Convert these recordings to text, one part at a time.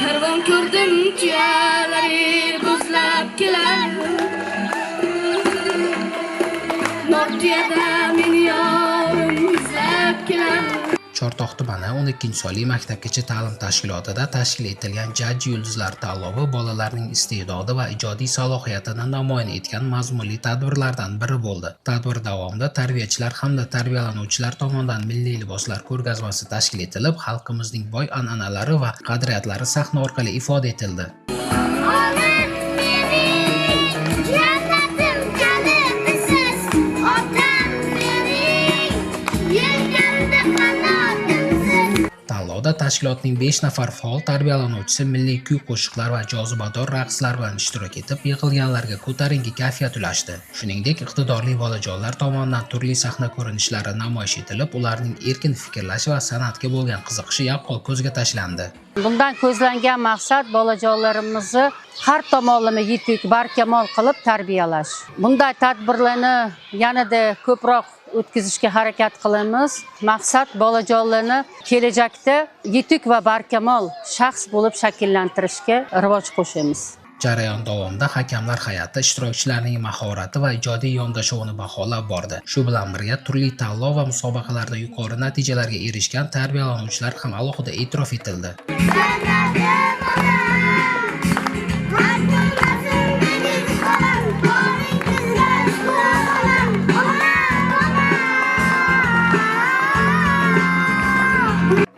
Karvon ko'rdim tuyalari bo'zlab kelar. Nor tuyada meni yorim izlab kelar. Chortoq tumani 12-sonli maktabgacha ta'lim tashkilotida tashkil etilgan Jajji yulduzlar tanlovi bolalarning iste'dodi va ijodiy salohiyatini namoyon etgan mazmunli tadbirlardan biri bo'ldi. Tadbir davomida tarbiyachilar hamda tarbiyalanuvchilar tomonidan milliy liboslar ko'rgazmasi tashkil etilib, xalqimizning boy an'analari va qadriyatlari sahna orqali ifoda etildi. Tanlovda tashkilotning 5 nafar faol tarbiyalanuvchisi milliy kuy-qo'shiqlar va jozibador raqslar bilan ishtirok etib, yig'ilganlarga ko'tarinki kayfiyat ulashdi. Shuningdek, iqtidorli bolajonlar tomonidan turli sahna ko'rinishlari namoyish etilib, ularning erkin fikrlashi va san'atga bo'lgan qiziqishi yaqqol ko'zga tashlandi. Bundan ko'zlangan maqsad bolajonlarimizni har tomonlama yetuk, barkamol qilib tarbiyalash. Bunday tadbirlarni yanada ko'proq o'tkazishga harakat qilamiz. Maqsad bolajonlarni kelajakda yetuk va barkamol shaxs bo'lib shakllantirishga rivoj qo'shamiz. Jarayon davomida hakamlar hay'ati ishtirokchilarning mahorati va ijodiy yondashuvini baholab bordi. Shu bilan birga turli tanlov va musobaqalarda yuqori natijalarga erishgan tarbiyalanuvchilar ham alohida e'tirof etildi.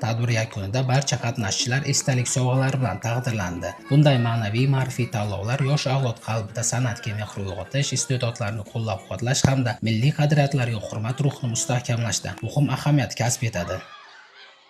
Tadbir yakunida barcha qatnashchilar esdalik sovg'alari bilan taqdirlandi. Bunday ma'naviy ma'rifiy tanlovlar yosh avlod qalbida san'atga mehr uyg'otish, iste'dodlarni qo'llab-quvvatlash hamda milliy qadriyatlarga hurmat ruhini mustahkamlashda muhim ahamiyat kasb etadi.